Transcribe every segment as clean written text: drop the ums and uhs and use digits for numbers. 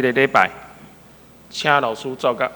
个禮拜，請老師奏樂。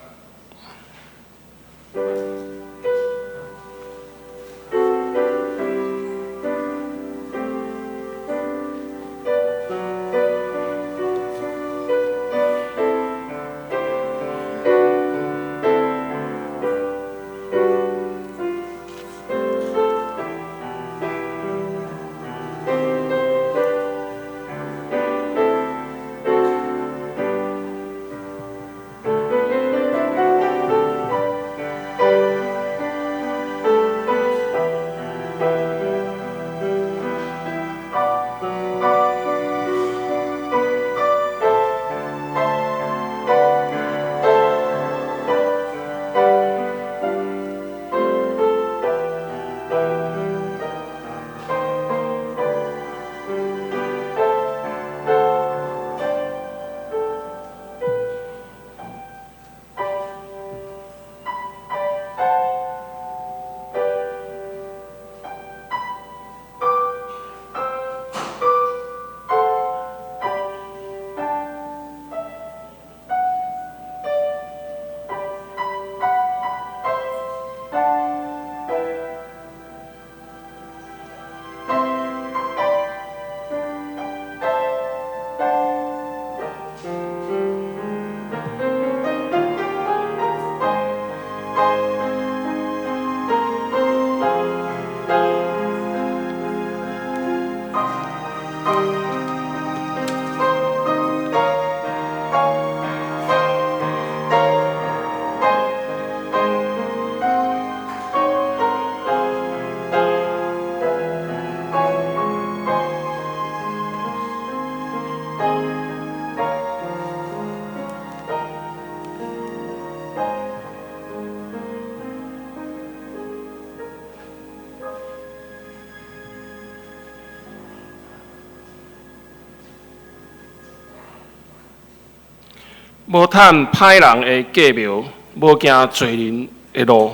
無趁歹人的計謀，無行罪人的路，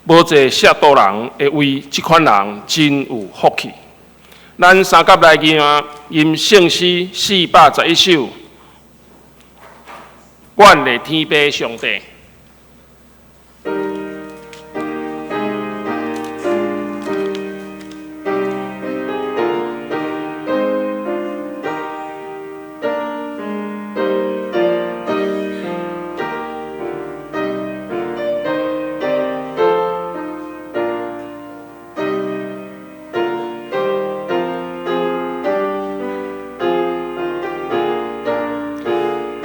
無坐褻瀆人的位，這款人真有福氣。咱三甲來吟吟聖詩411首，阮的天父上帝。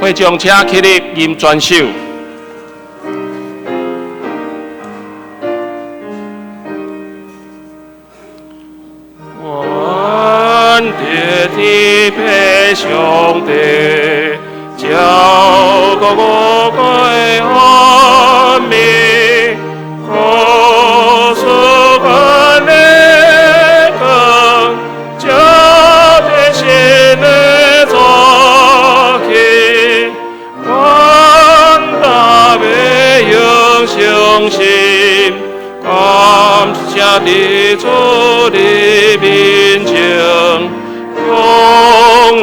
會眾請起立，吟全首。阮的天父上帝，照顧我的安眠，可賜阮的光，照在心的早起，阮大欲用相信，感謝佇主的面前，恭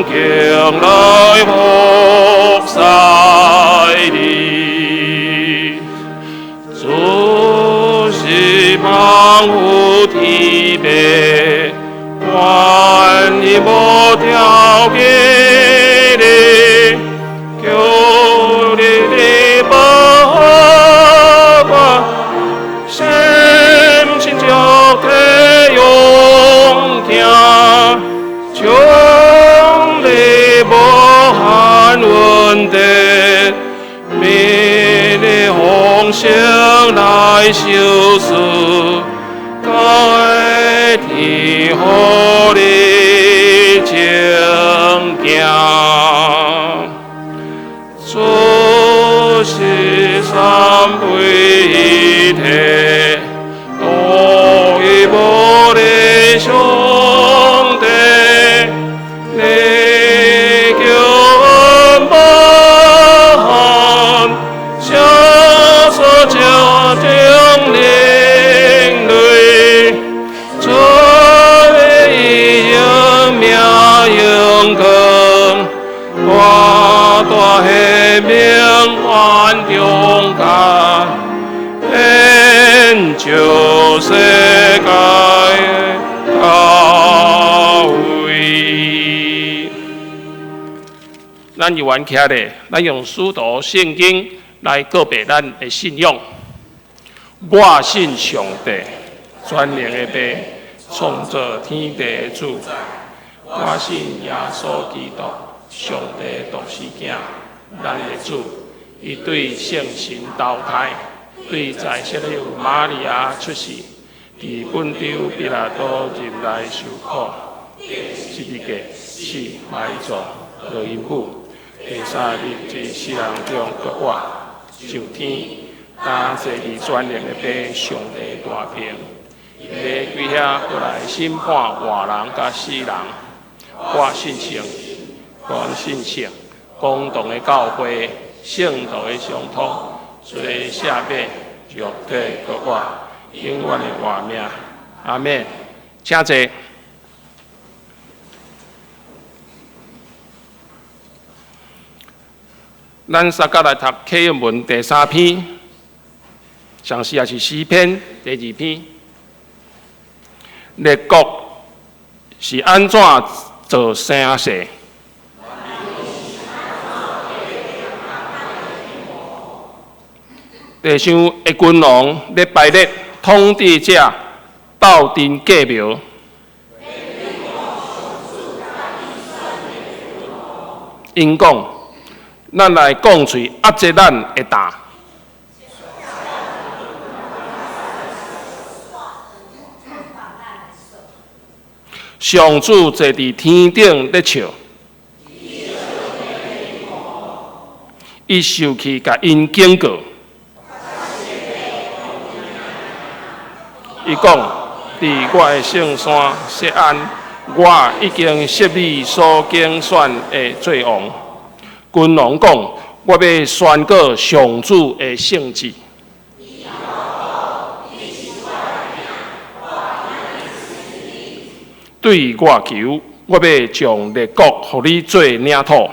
敬來服侍你。主是萬有天父，願伊無條件的求你的保護，心情就體勇聽，將你無限恩典，美麗豐盛來修飾，該天予你前行。主是三位一體，獨一無二的上帝，你叫無限，相思將靈類，主的英名永光，大大顯的名願中間，研究世界的教會。咱猶原徛咧，咱用使徒聖經來告白咱的信仰。我信上帝，全能的父，創造天地的主。我信耶穌基督，上帝獨生囝，咱的主。伊對聖神投胎，對在聖母瑪利亞出世，佇本丟彼拉多入來受苦，十字架死埋葬，落陰府，第三日佇死人中復活，上天，擔坐佇全能的父上帝大爿，伊欲對遐閣來審判活人佮死人。我信聖，我信聖，公同的教會，聖徒的相通，罪赦免，肉體復活，永遠的活命。阿們，請坐。咱三甲來讀啟應文第三篇，上時也是詩篇第二篇。列國是按怎做聲勢？地上的君王咧排列，統治者鬥陣計謀。𪜶講，咱來摃喙壓制咱的擔。上主坐佇天頂咧笑，伊受氣共𪜶警告。伊講：佇我的聖山錫安，我已經設立所揀選的做王。君王講：我欲宣告上主的聖旨。對我求，我欲將列國予你做領土。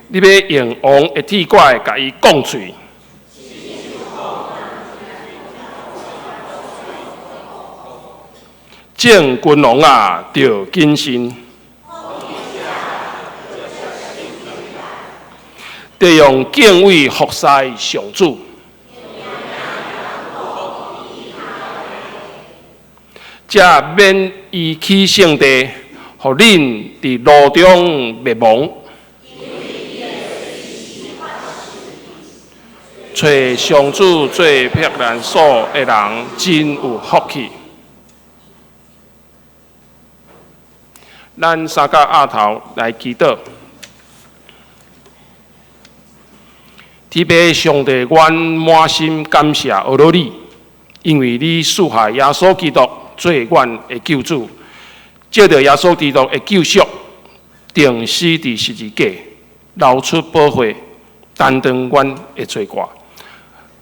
你欲用王的鐵拐共伊摃喙。眾君王啊，著謹慎，著用敬畏服侍上主，才免伊起聖地，予恁佇路中滅亡。揣上主做避難所的人，真有福氣。咱三甲阿頭來祈禱。天父上帝，阮滿心感謝阿羅你，因為你賜下耶穌基督做阮的救主，藉著耶穌基督的救贖，釘死佇十字架，流出寶血，擔當阮的罪過，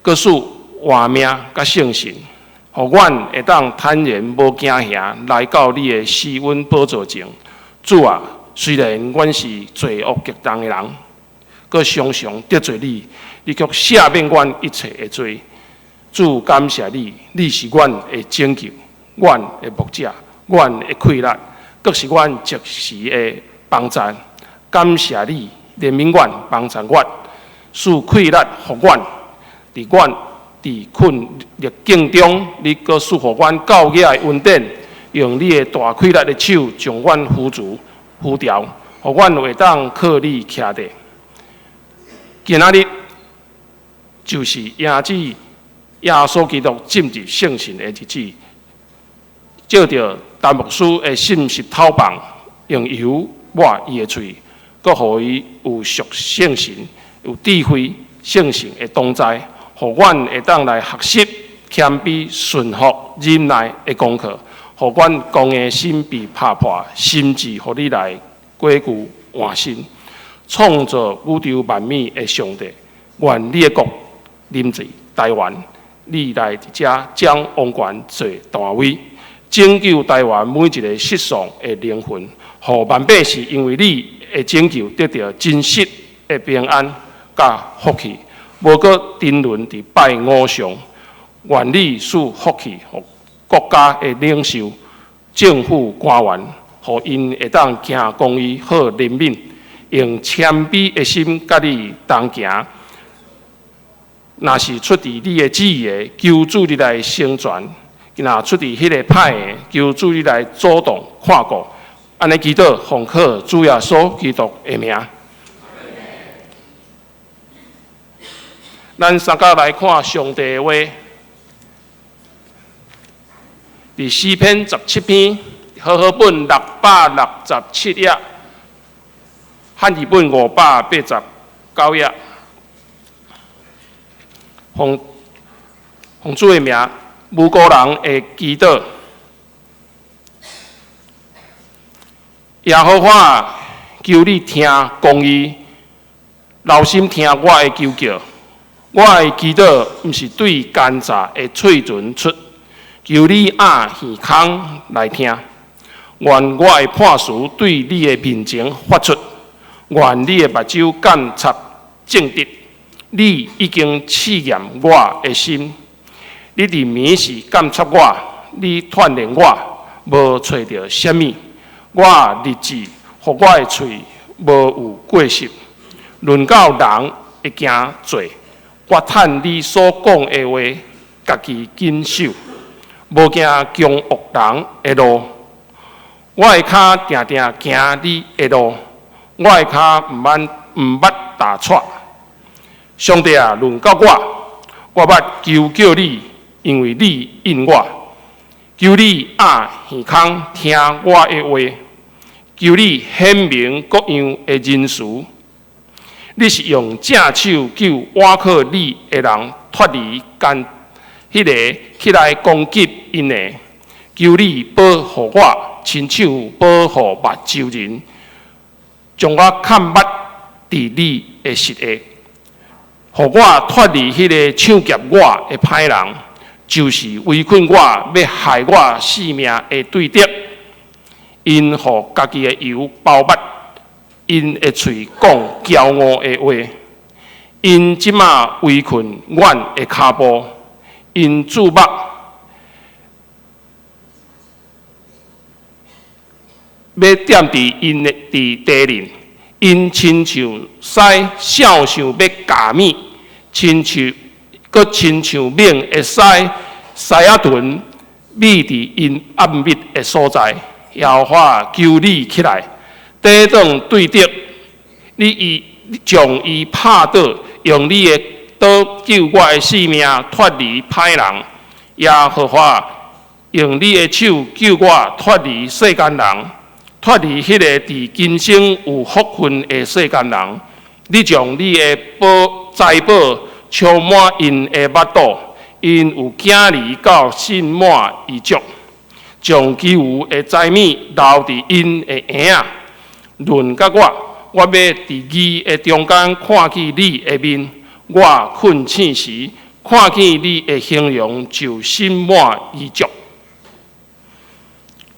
閣賜活命佮聖神，予阮會當坦然無驚嚇來到你的施恩寶座前。主啊，雖然阮是罪惡極重的人，閣常常得罪你，你卻赦免阮一切的罪。主，感謝你，你是阮的拯救，阮的牧者，阮的氣力，閣是阮及時的幫助。感謝你憐憫阮，幫助阮，賜氣力予阮，佇阮佇困逆境中，你閣賜予阮教養的恩典，用你的大氣力的手將阮扶持扶牢，予阮會當靠你徛佇。今仔日就是迎接耶穌基督進入聖神的日子，藉著陳牧師的信實透放，用油抹伊的喙，閣予伊有屬聖神、有智慧、聖神的同在，予阮會當來學習謙卑、順服、忍耐的功課，予阮剛硬的心被拍破，心志予你來改舊換新，創造宇宙萬物的上帝，願你的國臨至台灣，你來佇遮將王權做大位，拯救台灣每一个失喪的靈魂，予萬百姓因為你的拯救得著真實的平安佮福氣，無閣沉淪佇拜偶像。願你賜福氣予國家的領袖、政府官員，予𪜶會當行公義、好憐憫，用謙卑的心佮你同行。若是出佇你的旨意的，求主你來成全；若出佇彼个歹的，求主你來阻擋、看顧。按呢祈禱，奉靠主耶穌基督的名。咱三甲來看上帝的話，佇詩篇17篇，和合本667頁，漢語本589頁。奉奉主的名，無辜人的祈禱。耶和華，求你聽公義，留心聽我的求叫。我的祈禱毋是對奸詐的喙唇出，求你掩耳孔來聽。願我的判詞對你的面前發出，願你的目睭監察正直。你已經試驗我的心，你佇暝時監察我，你鍛鍊我，無揣著啥物。我立志，予我的喙無有過失。論到人會驚罪，我趁你所講的話，家己謹守，無行兇惡人的路。我的跤定定行你的路，我的跤毋捌踏錯。上帝啊，論到我，我捌求叫你，因為你應我。求你掩耳孔聽我的話，求你顯明各樣的仁慈。你是用正手救倚靠你的人脫離艱彼个起來攻擊𪜶的。求你保護我，親像保護目睭仁，將我崁密佇你的實下。予我脫離彼個搶劫我的歹人，就是圍困我、欲害我性命的對敵。𪜶予家己的油包抹，𪜶的喙講驕傲的話。𪜶這馬圍困阮的跤步，𪜶注目欲踮佇𪜶的佇地面。𪜶親像獅，數想欲咬物，親像閣親像猛的獅，獅仔群覕佇𪜶暗密的所在。耶和華，求你起來，抵擋對敵，你伊將伊拍倒，用你的刀救我的性命，脫離歹人。耶和華，用你的手救我脫離世間人。脫離彼個佇今生有福分的世間人，你將你的寶財寶充滿𪜶的腹肚，𪜶有囝兒到心滿意足，將其餘的財物留佇𪜶的嬰仔。論到我，我欲佇義的中間看見你的面。我困醒時，看見你的形容就心滿意足。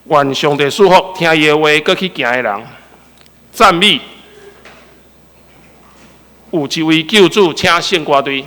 願上帝賜福，聽伊的話，閣去行的人，讚美有一位救主，請聖歌隊。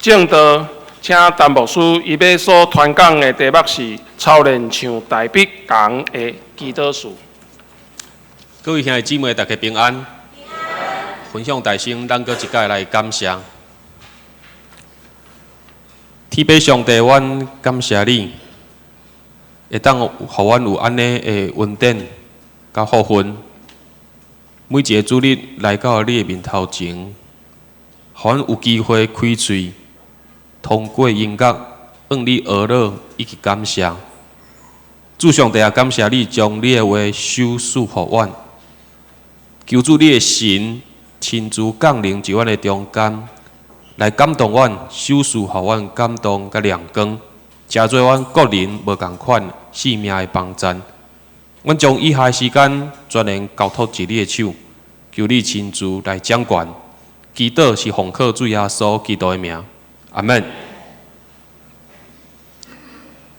證道，請陳牧師伊欲所傳講的題目是操練像大衛仝的祈禱士。各位兄弟姊妹，大家平安。分享大聲，咱閣一擺來感謝。天父上帝，阮感謝你，會當予阮有按呢的恩典佮福分。每一个主日來到你的面頭前，予阮有機會開喙，通過音樂，向你呵咾以及感謝。主上帝啊，感謝你將你的話賞賜予阮，求主你的神親自降臨佇阮的中間，來感動阮，賞賜予阮感動佮亮光，成做阮個人無仝款生命的幫贊。阮將以下的時間全然交託佇你的手，求你親自來掌權。祈禱是奉靠主耶穌基督的名，阿門。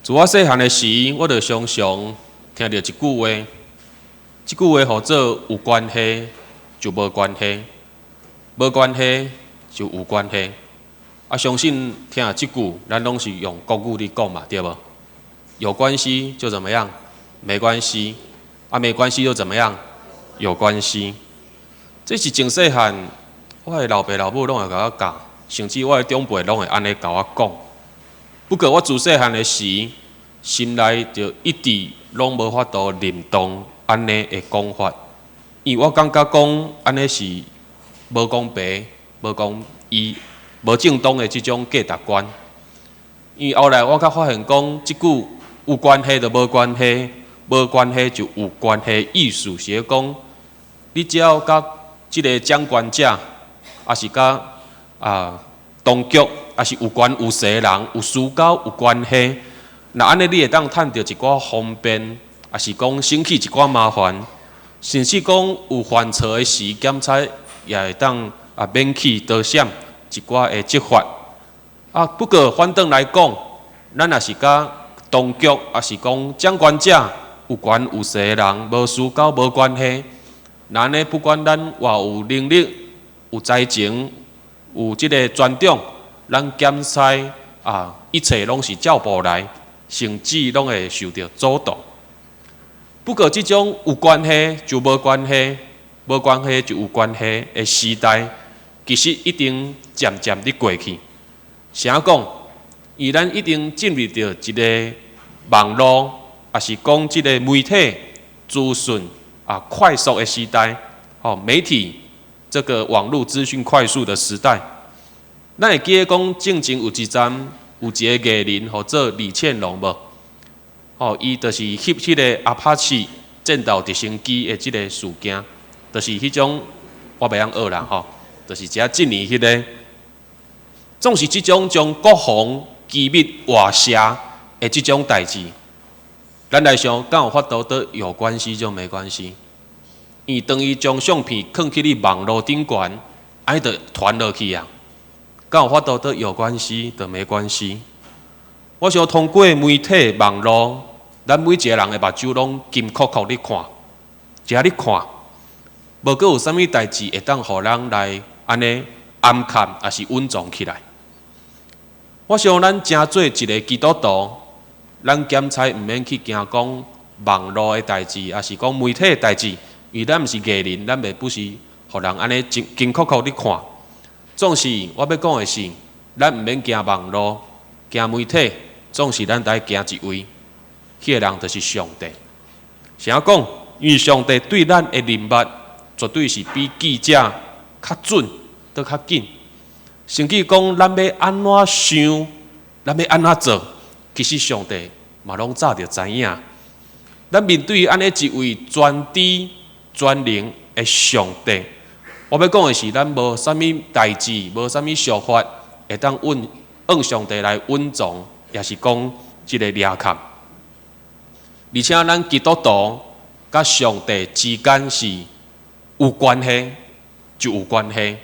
自我細漢的時，我就常常聽著一句話，這句話號做有關係就無關係，無關係就有關係。啊，相信聽這句，咱攏是用國語咧講嘛，對無？有關係就怎麼樣？沒關係。啊，沒關係又怎麼樣？有關係。這是從細漢，我的老爸老母攏會共我教，甚至我的長輩攏會按呢共我講。不過我自細漢的時，心內就一直攏無法度認同按呢的講法，因為我感覺講按呢是無公平、無公義、無正當的這種價值觀。因為後來我才發現講，這句有關係就無關係，無關係就有關係，意思是講，你只要佮這个掌權者，抑是佮當局，抑是有權有勢的人，有私交有關係，若按呢你會當趁著一寡方便，抑是講省去一寡麻煩，甚至講有犯錯的時，檢察也會當免去多閃一寡的執法。啊，不過反轉來講，咱若是佮當局，抑是講掌權者，有權有勢的人，無私交無關係，若按呢不管咱偌有能力、有才情、有這个專長，咱檢差啊，一切攏是照步來，甚至攏會受著阻擋。不過，這種有關係就無關係，無關係就有關係的時代，其實已經漸漸佇過去。是按講，因為咱已經進入著一个網路，抑是講這个媒體資訊快速的時代，吼，媒體這个網路資訊快速的時代。咱會記得講，進前有一陣有一个藝人，號做李倩蓉無？吼，伊就是翕彼个阿帕奇戰鬥直升機的這个事件，就是彼種我袂曉學啦吼，就是這這年彼个，總是這種將國防機密外泄的這種代誌，咱來想，敢有法度佗有關係就沒關係？因為當伊將相片囥去你網路頂懸，按呢就傳落去啊。敢有法度佗有關係就沒關係？我想通過媒體網路，咱每一个人的目睭攏金睏睏咧看，一咧看，無閣有啥物代誌會當予人來按呢掩蓋，抑是隱藏起來。我想咱成做一个基督徒，咱檢差毋免去驚講網路的代誌，抑是講媒體的代誌，因為咱毋是藝人，咱袂不時予人按呢金金睏睏咧看。總是我欲講的是，咱毋免驚網路、驚媒體，總是咱著驚一位，彼个人就是上帝。是按講，因為上帝對咱的認捌，絕對是比記者較準、閣較緊。甚至講，咱欲按怎想，咱欲按怎做，其實上帝嘛攏早就知影。咱面對按呢一位全知全能的上帝，我欲講的是，咱無啥物代誌，無啥物想法，會當揾向上帝來隱藏，抑是講這个掠崁。而且，咱基督徒佮上帝之間是有關係，就有關係；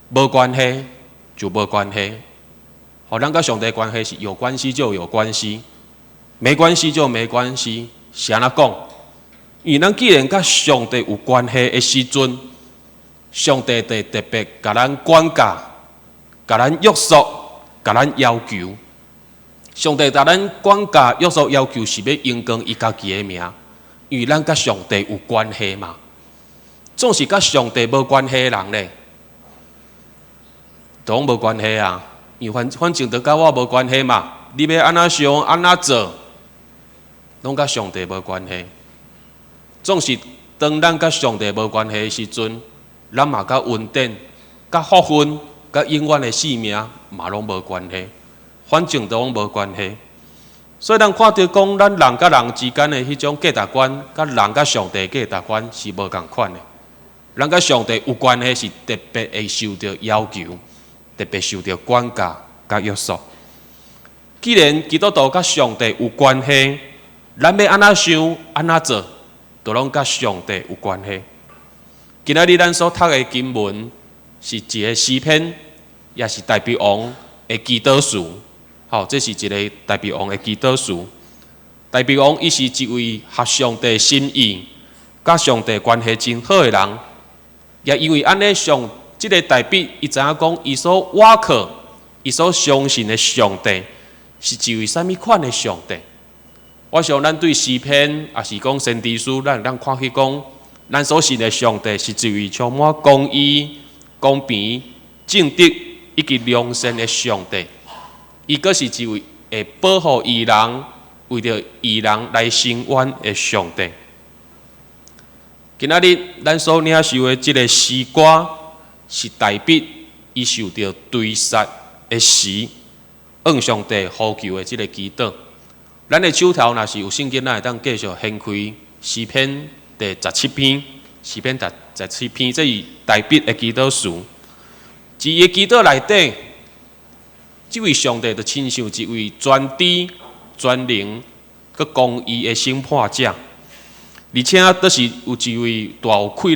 無關係就無關係。予咱佮上帝關係是有關係就有關係，沒關係就沒關係。是按怎講？因為咱既然佮上帝有關係的時陣，上帝就特別共咱管教，共咱約束，共咱要求，上帝共咱管教約束要求是欲榮光伊家己的名，因為咱佮上帝有關係嘛。總是佮上帝無關係的人咧，都攏無關係啊。因為反正都佮我無關係嘛。你欲按怎想按怎做，攏佮上帝無關係。總是當咱佮上帝無關係的時陣，咱嘛佮恩典、佮福分、佮永遠的性命嘛攏無關係。反正都攏無關係。所以咱看著講，咱人佮人之間的彼種價值觀，佮人佮上帝價值觀是無仝款的。人佮上帝有關係是特別會受著要求，特別受著管教佮約束。既然基督徒佮上帝有關係，咱欲按怎想、按怎做，都攏佮上帝有關係。今仔日咱所讀的經文是一個詩篇，也是大衛王的祈禱詞。好，這是一個大衛王的祈禱詞。大衛王伊是一位合上帝心意、佮上帝關係真好的人，也因為按呢上，這个大衛伊知影講，伊所倚靠、伊所相信的上帝是一位啥物款的上帝。我想咱對詩篇，抑是講先知書，咱會當看彼講，咱所信的上帝是一位充滿公義、公平、正直以及良善的上帝。伊閣是一位會保護義人、為著義人來伸冤的上帝。今仔日咱所領受的這个詩歌，是大衛伊受著追殺的時，向上帝呼求的這个祈禱。咱的手頭若是有聖經，咱會當繼續掀開詩篇第十七篇，詩篇第十七篇，這是大衛的祈禱詞。佇伊的祈禱內底，這位上帝就親像一位全知、全能、閣公義的審判者，而且閣是有一位大有氣力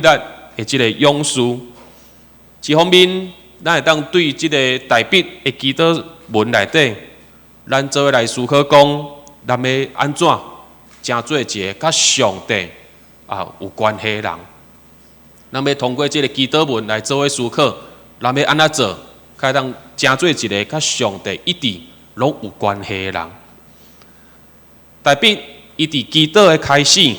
的這个勇士。一方面，咱會當對這个大衛的祈禱文內底，咱做伙來思考講，咱欲按怎成做一个佮上帝啊有關係的人？咱欲通過這个祈禱文來做伙思考，咱欲按怎做，才會當成做一个佮上帝一直攏有關係的人？大衛伊佇祈禱的開始，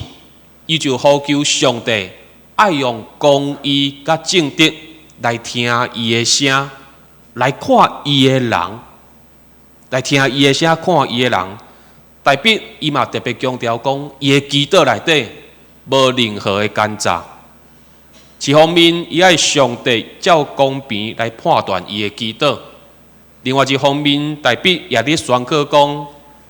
伊就呼求上帝愛用公義佮正直來聽伊的聲，來看伊的人，來聽伊的聲，看伊的人。大衛伊嘛特別強調講，伊的祈禱內底無任何的奸詐。一方面，伊愛上帝照公平來判斷伊的祈禱；另外一方面，大衛也佇宣告講，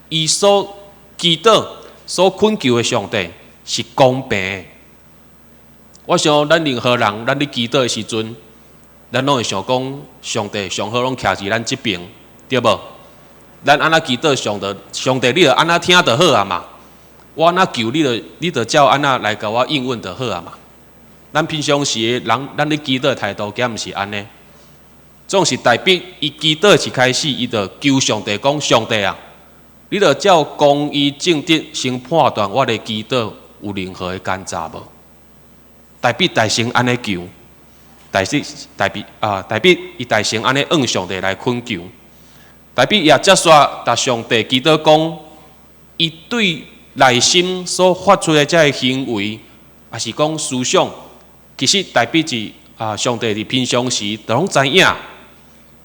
伊所祈禱、所懇求的上帝是公平的。我想，咱任何人，咱佇祈禱的時陣，咱攏會想講，上帝上好攏徛佇咱這爿，對無？咱按怎祈禱上帝，上帝你就按怎聽就好啊嘛。我按怎求你就你就照按怎來共我應允就好啊嘛。咱平常時的人，咱咧祈禱的態度，敢毋是按呢？總是大衛伊祈禱一開始，伊就求上帝講：上帝啊，你著照公義正直先判斷我的祈禱有任何的奸詐無？大衛大聲按呢求，大衛大衛啊，大衛伊大聲按呢向上帝來懇求。大衛也接續共上帝祈禱講，伊對內心所發出的這个行為，抑是講思想，其實大衛是啊，上帝佇平常時都攏知影。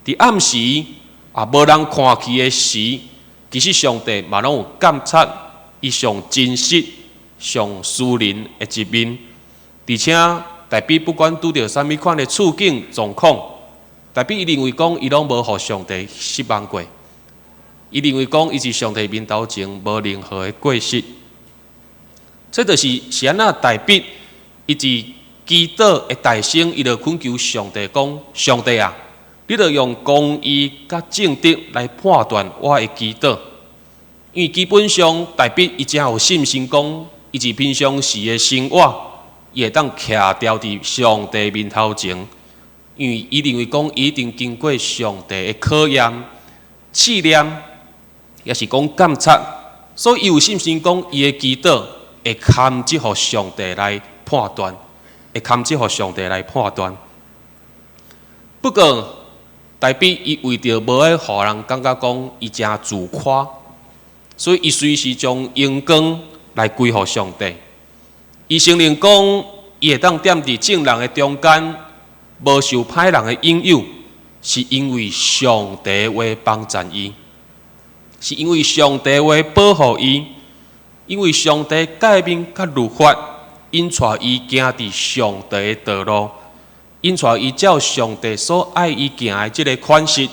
佇暗時啊，無人看去的時，其實上帝嘛攏有監察伊上真實、上私人的一面。而且大衛不管拄著啥物款的處境狀況，大衛伊認為講伊攏無予上帝失望過。伊認為講伊佇上帝面頭前無任何的過失。這就是是按怎大衛伊佇祈禱的大聲，伊就懇求上帝講：上帝啊，你著用公義佮正直來判斷我的祈禱。因為基本上大衛伊誠有信心講，伊佇平常時的生活，伊會當徛牢佇上帝面頭前，因為伊認為講伊一定經過上帝的考驗、試驗，抑是講監察，所以伊有信心講伊的祈禱會堪得予上帝來判斷，會堪得予上帝來判斷。不過，大衛伊為著無愛予人感覺講伊誠自誇，所以伊隨時將榮光來歸予上帝。伊承認講，伊會當踮佇眾人的中間，無受歹人的引誘，是因為上帝話幫贊伊，是因為上帝話保護伊，因為上帝誡命佮律法引帶伊行佇上帝的道路，引帶伊照上帝所愛伊行的這個款式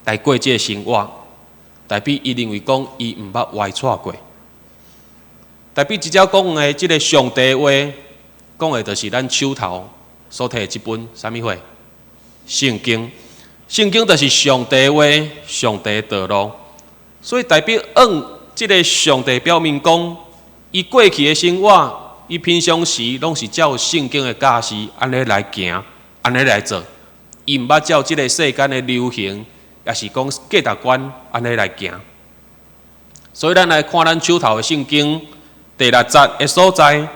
來過這个生活。大衛伊認為講，伊毋捌歪趖過。大衛這節講的這个上帝話，講的就是咱手頭所提的這本啥物貨？聖經。聖經就是上帝話，上帝道路。所以大衛向這个上帝表明講，伊過去的生活，伊平常時攏是照聖經的教示按呢來行，按呢來做。伊毋捌照這个世間的流行，抑是講價值觀按呢來行。所以咱來看咱手頭的聖經第六節的所在，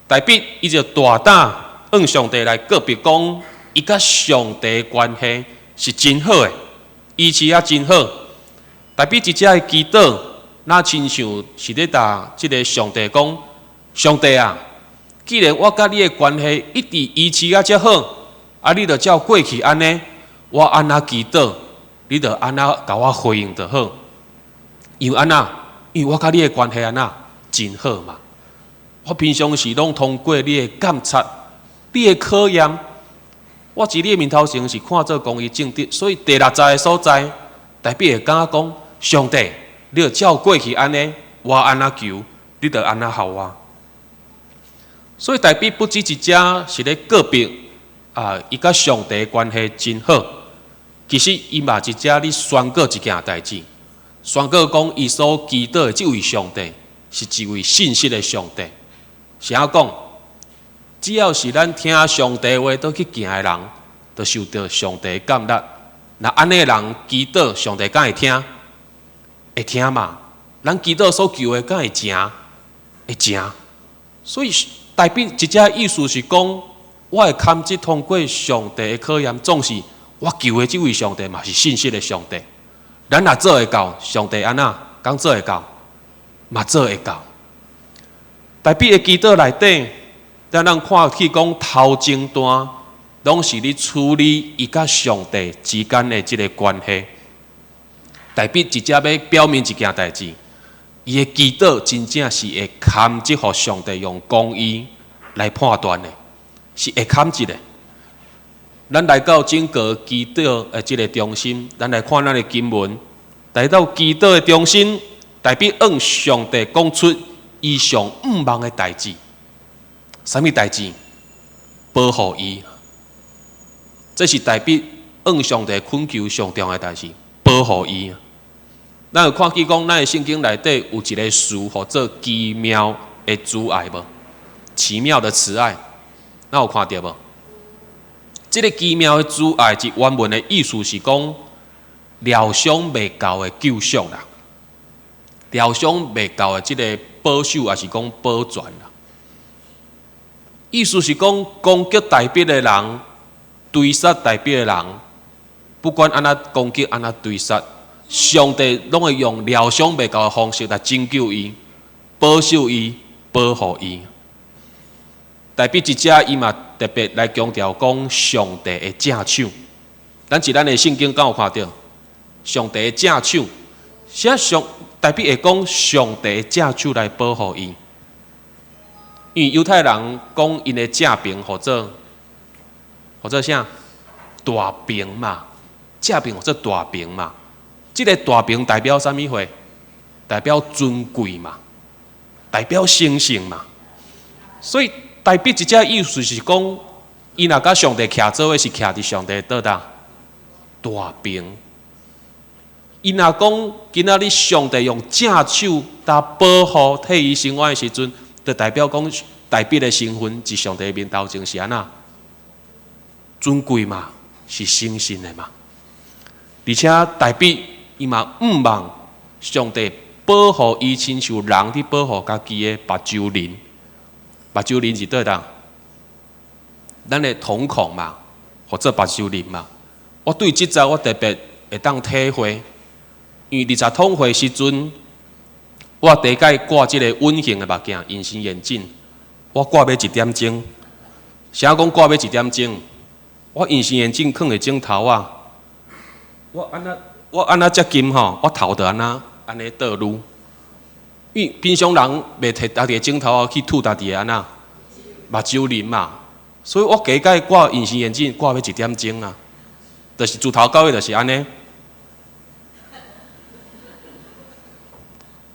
大衛伊就大膽向上帝來告白講，伊佮上帝關係是真好的，維持也真好。大衛這節的祈禱，若親像是咧共這个上帝講：上帝啊，既然我佮你的關係一直維持啊遮好，啊，你就照過去按呢，我按怎祈禱，你就按怎共我回應就好。因為按怎？因為我佮你的關係按怎真好嘛。我平常時攏通過你的監察、你的考驗，我佇你的面頭前是看做公義正直，所以第六節的所在，大衛會感覺講：上帝，你就照過去按呢，我按怎求，你就按怎予我。所以大衛不止這節是咧告白啊，伊佮上帝關係真好。其實伊嘛佇遮咧宣告一件代誌，宣告講伊所祈禱的這位上帝是一位信實的上帝。是按怎講？只要是咱聽上帝話，倒去行的人，就受著上帝的悅納。若按呢人祈禱，上帝敢會聽？會聽嘛？咱祈禱所求的，敢會成？會成。所以大衛這節意思是講，我會堪得通過上帝的考驗，總是我求的這位上帝嘛是信實的上帝。咱若做會到，上帝按怎敢做會到？嘛做會到。大衛的祈禱內底，咱咱看去講頭前段，攏是咧處理伊佮上帝之間的這个關係。大衛這節欲表明一件代誌，伊的祈禱真正是會堪得予上帝用公義來判斷的，是會堪得的。咱來到整個祈禱的這个中心，咱來看咱的經文，來到祈禱的中心，大衛向上帝講出伊上向望的代誌，啥物代誌？保護伊，這是大衛向上帝懇求上重要的代誌，保護伊。咱有看見講，咱的聖經內底有一个詞，號做奇妙的慈愛無？奇妙的慈愛，咱有看著無？這个奇妙的慈愛，是原文的意思是講，料想袂到的救贖啦，料想袂到的這个保守，抑是講保全啦。意思是講，攻擊大衛的人，追殺大衛的人，不管按怎攻擊，按怎追殺，上帝攏會用料想袂到的方式來拯救伊、保守伊、保護伊。大衛這節伊嘛特別來強調講上帝的正手。咱佇咱的聖經敢有看著上帝的正手？啥上大衛會講上帝的正手來保護伊？因為猶太人講𪜶的正爿號做號做啥？大爿嘛，正爿號做大爿嘛。這个大爿代表啥物貨？代表尊貴嘛，代表神聖嘛。所以大衛這節意思是講，伊若佮上帝徛做伙，是徛佇上帝佗佗大爿。伊若講今仔日上帝用正手來保護替伊伸冤的時陣，就代表講大衛的身份佇上帝面頭前是按怎尊貴嘛，是神聖的嘛。而且大衛伊嘛向望上帝保護伊，親像人佇保護家己的目睭仁。目睭仁是佗佗？咱的瞳孔嘛，號做目睭仁嘛。我對這節我特別會當體會，因為二十通歲時陣，我第一擺掛這個隱形的目鏡、隱形眼鏡，我掛欲一點鐘。啥講掛欲一點鐘？我隱形眼鏡囥佇枕頭仔，我按怎我按怎接近吼，我頭就按怎按呢倒擼。因為平常人袂提家己的枕頭仔去吐家己的按怎目睭鱗嘛，所以我加擺掛隱形眼鏡掛欲一點鐘啊，就是自頭到尾就是按呢。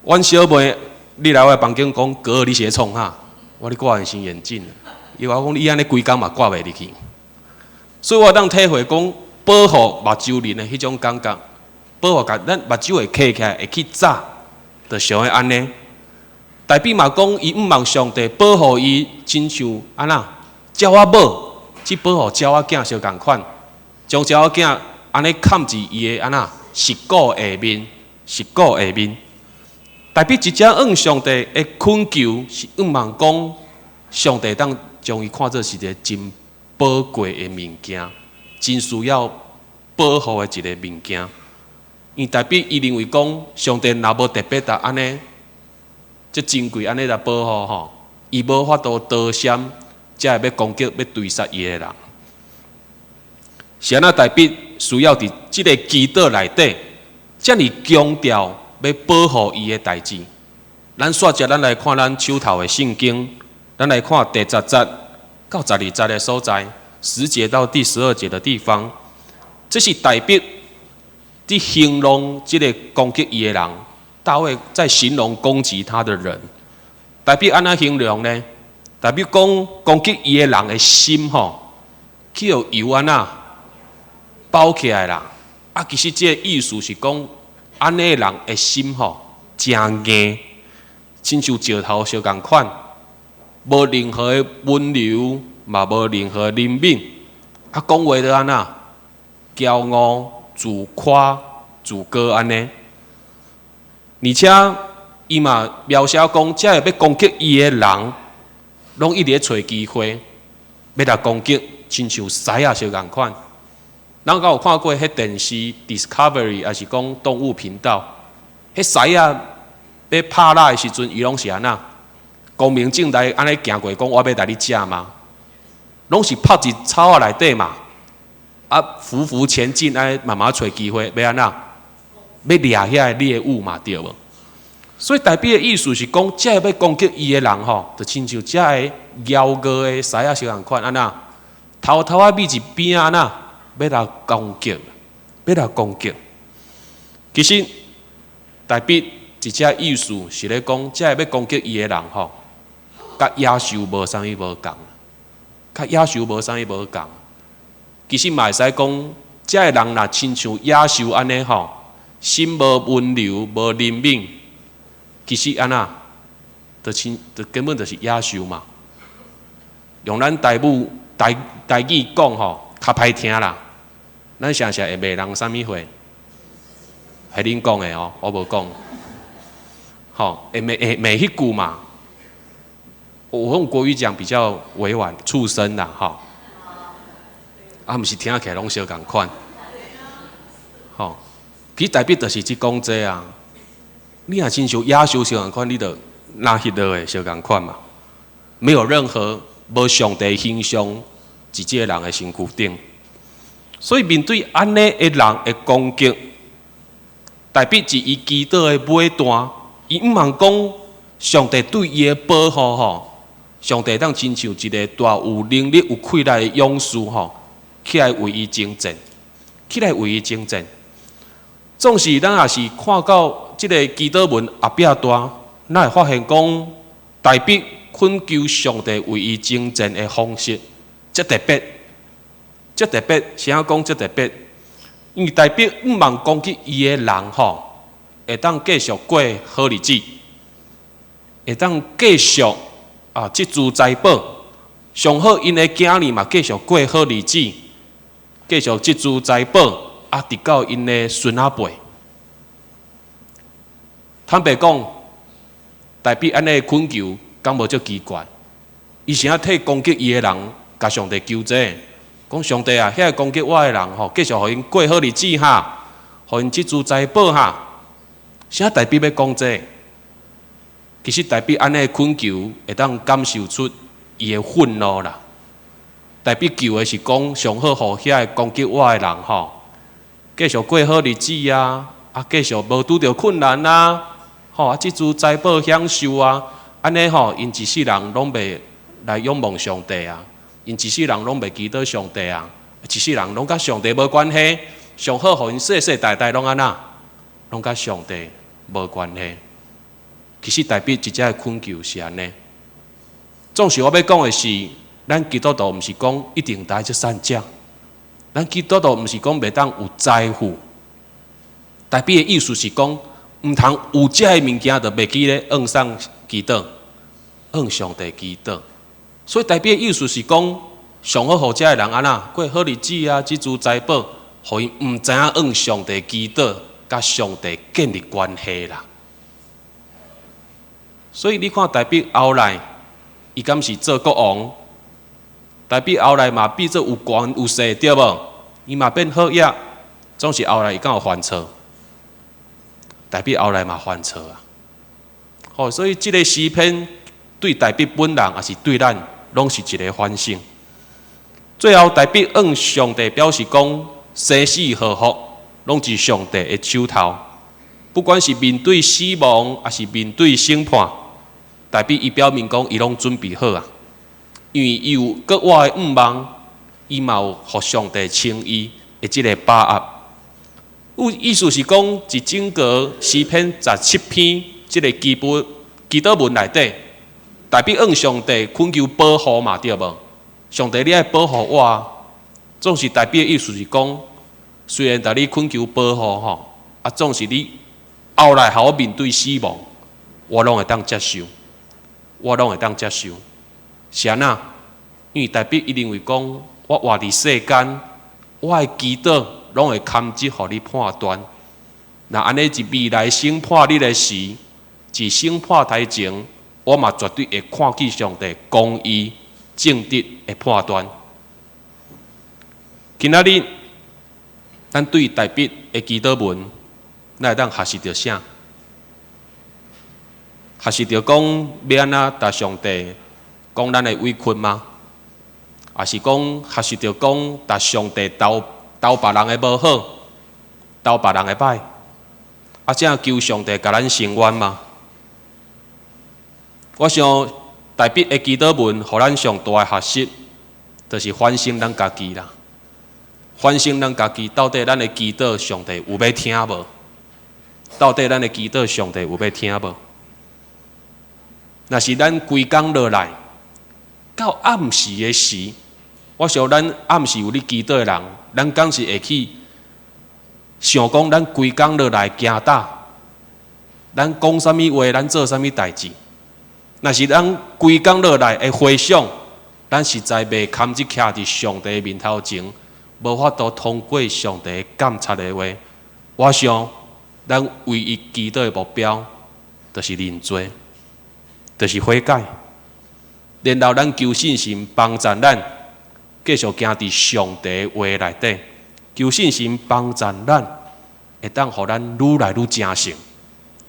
阮小妹，你來我的房間講，哥你是咧創啥？我咧掛隱形眼鏡。伊話講你按呢規工嘛掛袂入去，所以我當體會講保護目睭鱗的彼種感覺，保護共咱目睭會開起來會去眨，就像會按呢。大衛嘛講，伊向望上帝保護伊，親像按怎鳥仔母去保護鳥仔囝相仝款，將鳥仔囝按呢崁佇伊的按怎翼骨下面，翼骨下面。大衛直接向上帝的懇求，是向望講上帝當將伊看做是一个真寶貴的物件，真需要保護的一个物件。因為大衛伊認為講，上帝若無特別來按呢，這珍貴按呢來保護吼，伊無法度躲閃，才會欲攻擊、欲追殺伊的人。是按怎大衛需要佇這个祈禱內底，遮爾強調欲保護伊的代誌。咱煞接咱來看咱手頭的聖經，咱來看第十節到十二節的所在，10節到第十二節的地方，這是大衛佇形容這个攻擊伊的人。大衛在形容攻擊他的人，大衛按怎形容呢？大衛講攻擊伊的人的心吼，去予油按怎包起來啦。啊，其實這个意思是講，按呢的人的心吼，誠硬，親像石頭相仝款，無任何的溫柔，嘛無任何憐憫。啊，講話就按怎驕傲、自誇、自高按呢。而且伊嘛描寫講，這个欲攻擊伊的人，攏一直咧揣機會，欲來攻擊，親像獅仔相仝款。咱敢有看過彼電視 Discovery，抑是講動物頻道？彼獅仔欲拍獵的時陣，伊攏是按怎？光明正大按呢行過，講我欲來你食嗎？攏是趴佇草仔內底嘛，啊，匍匐前進，按呢慢慢揣機會，欲按怎？欲掠遐个獵物嘛，對無？所以大衛的意思是講，這个欲攻擊伊的人吼，就親像這个枵餓的獅仔相仝款，按怎？偷偷仔覕佇邊仔按怎？欲來攻擊，欲來攻擊。其實大衛一隻意思是咧講，這个欲攻擊伊的人吼，佮野獸無啥物無仝，佮野獸無啥物無仝。其實嘛會使講，這个人若親像野獸按呢吼，心無溫柔、無憐憫，其實按怎，就親，就根本就是野獸嘛。用咱台語台台語講吼，較歹聽啦。咱常常會罵人啥物話？係恁講的哦，我無講。吼，會罵會罵彼句嘛？我用國語講比較委婉，畜生啦，吼。啊，毋是聽起來攏相仝款。吼，其實大衛就是佇講這啊。你若親像野獸相仝款，你就若彼落的相仝款嘛。沒有任何無上帝形象佇這个人的身軀頂。所以面對按呢的人的攻擊，大衛佇伊祈禱的尾段，伊向望講上帝對伊的保護吼，上帝當親像一个大有能力、有氣力的勇士吼，起來為伊征戰，起來為伊征戰。總是咱若是看到這个祈禱文後壁段，咱會發現講，大衛懇求上帝為伊征戰的方式，遮特別，遮特別，啥講遮特別？因為大衛向望攻擊伊的人吼，會當繼續過好日子，會當繼續啊積聚財寶，上好𪜶的囝兒嘛繼續過好日子，繼續積聚財寶，啊，直到𪜶的孫仔輩。坦白講，大衛按呢懇求，敢無足奇怪？伊是按怎替攻擊伊的人，共上帝求這個？講上帝啊，遐个攻擊我的人吼，繼續予𪜶過好日子哈，予𪜶這支財寶哈。啥大衛欲講這個？其實大衛按呢懇求，會當感受出伊的憤怒啦。大衛求的是講，上好予遐个攻擊我的人吼，繼續過好日子啊，啊，繼續無拄著困難啊，吼啊，這支財寶享受啊，按呢吼，𪜶一世人攏袂來仰望上帝啊，𪜶一世人攏袂祈禱上帝啊，一世人攏佮上帝無關係，上好予𪜶世世代代攏按怎，攏佮上帝無關係。其實大衛一直的懇求是按呢。總是我欲講的是，咱基督徒毋是講一定愛做善者，咱基督徒毋是講袂當有財富。大衛的意思是講，毋通有這个物件就袂記咧向上祈禱，向上帝祈禱。所以大衛的意思是講，上好予這个人按怎過好日子啊，這支財寶，予𪜶毋知影向上帝祈禱，佮上帝建立關係啦。所以你看大衛後來，伊敢是做國王？大衛後來嘛變做有權有勢，對無？伊嘛變好額，總是後來伊敢有犯錯？大衛後來嘛犯錯啊！好，所以這个詩篇對大衛本人，抑是對咱，攏是一个反省。最後，大衛向上帝表示講：生死禍福，攏佇上帝的手頭。不管是面對死亡，抑是面對審判，大衛伊表明講，伊攏準備好啊。因為伊有閣活的向望，伊嘛有予上帝稱義的這个把握。有意思是講，佇整個詩篇17篇這个基本祈禱文內底，大衛向上帝懇求保護嘛，對無？上帝，你愛保護我，總是大衛的意思是講，雖然共你懇求保護吼，啊，總是你後來予我面對死亡，我攏會當接受，我攏會當接受。是按怎？因為大衛伊認為講，我活佇世間，我的祈禱攏會堪得予你判斷。若按呢佇未來審判日的時，佇審判台前，我嘛絕對會看見上帝公義正直的判斷。今仔日，咱對大衛的祈禱文，咱會當學習著啥？學習著講欲按怎共上帝講咱的委屈嗎？抑是講學習著講共上帝投投別人的無好，投別人的歹，啊，才求上帝共咱伸冤嗎？我想大衛的祈禱文，予咱上大的學習，就是反省咱家己啦。反省咱家己，到底咱的祈禱上帝有欲聽無？到底咱的祈禱上帝有欲聽無？若是咱規工落來，到暗時的時，我想咱暗時有咧祈禱的人，咱敢是會去想講，咱規工落來行呾，咱講啥物話，咱做啥物代誌？若是咱規工落來的回想，咱實在袂堪得徛佇上帝面頭前，無法度通過上帝監察的話，我想咱唯一祈禱的目標，就是認罪，就是悔改，然後咱求信心幫助咱繼續行佇上帝話內底，求信心幫助咱，會當予咱愈來愈成聖，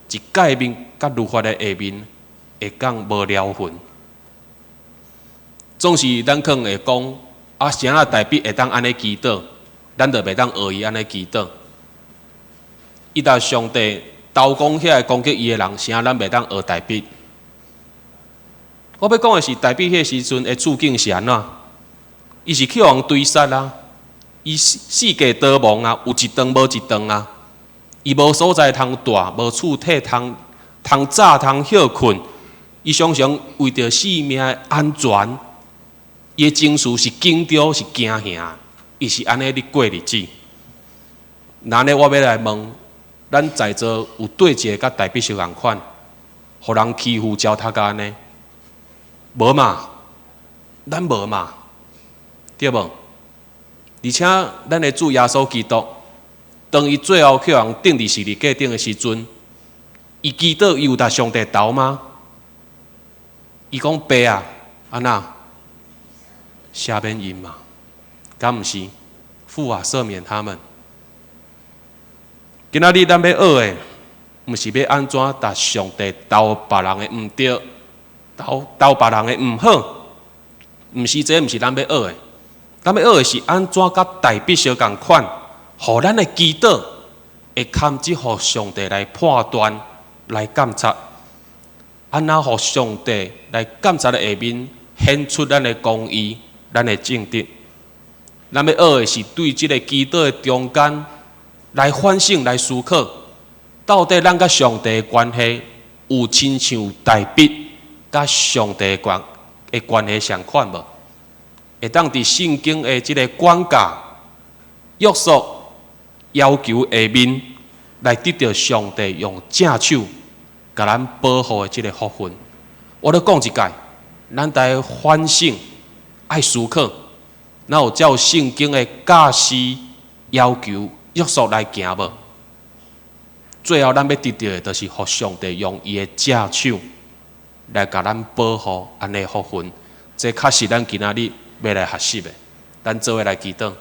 佇誡命佮律法的下面，會當無了份。總是咱可能會講，啊，啥人大衛會當按呢祈禱，咱就袂當學伊按呢祈禱。伊共上帝投講遐个攻擊伊的人，啥咱袂當學大衛？我欲講的是，大衛彼時陣的處境是按怎？伊是去予人追殺啊，伊四界逃亡啊，有一頓無一頓啊，伊無所在通蹛，無厝體通通早通歇睏。伊常常為著性命的安全，伊的情緒是緊張，是驚嚇，伊是按呢咧過日子。那按呢，我欲來問，咱在座有佗一个佮大衛相仝款，予人欺負糟蹋甲按呢？無嘛，咱無嘛，對無？而且咱的主耶穌基督，當伊最後去予人釘佇十字架頂的時陣，伊祈禱伊有共上帝投嗎？伊講爸啊，按怎赦免𪜶嘛？敢毋是？父啊，赦免他們。今仔日咱欲學的，毋是欲按怎共上帝鬥別人的毋對，鬥別人的毋好，毋是這毋是咱欲學的。咱欲學的是按怎佮大衛相仝款，予咱的祈禱會堪得予上帝來判斷、來監察。按怎予上帝來監察的下面顯出咱的公義、咱的正直。咱欲學的是對這个祈禱的中間來反省、來思考，到底咱佮上帝的關係有親像大衛佮上帝的關係相款無？會當佇聖經的這个管教、約束、要求下面，來得著上帝用正手共咱保護的這个福分。我咧講一擺，咱來反省、愛思考，若有照聖經的教示、要求、約束來行無？最後咱欲得著的，就是予上帝用伊的正手來共咱保護，按呢福分。這確實咱今仔日欲來學習的。咱做伙來祈禱。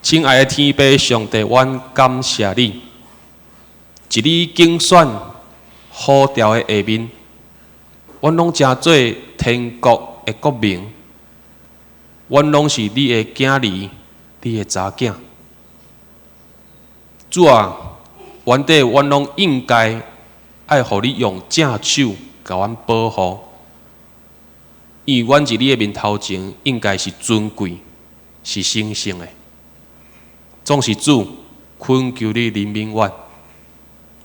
親愛的天父上帝，阮感謝你，佇你揀選呼召的下面，阮攏成做天國的國民，阮攏是你的囝兒，你的查囝。主啊，原底阮攏應該愛予你用正手共阮保護，因為阮佇你的面頭前應該是尊貴、是神聖的。總是主懇求你憐憫阮，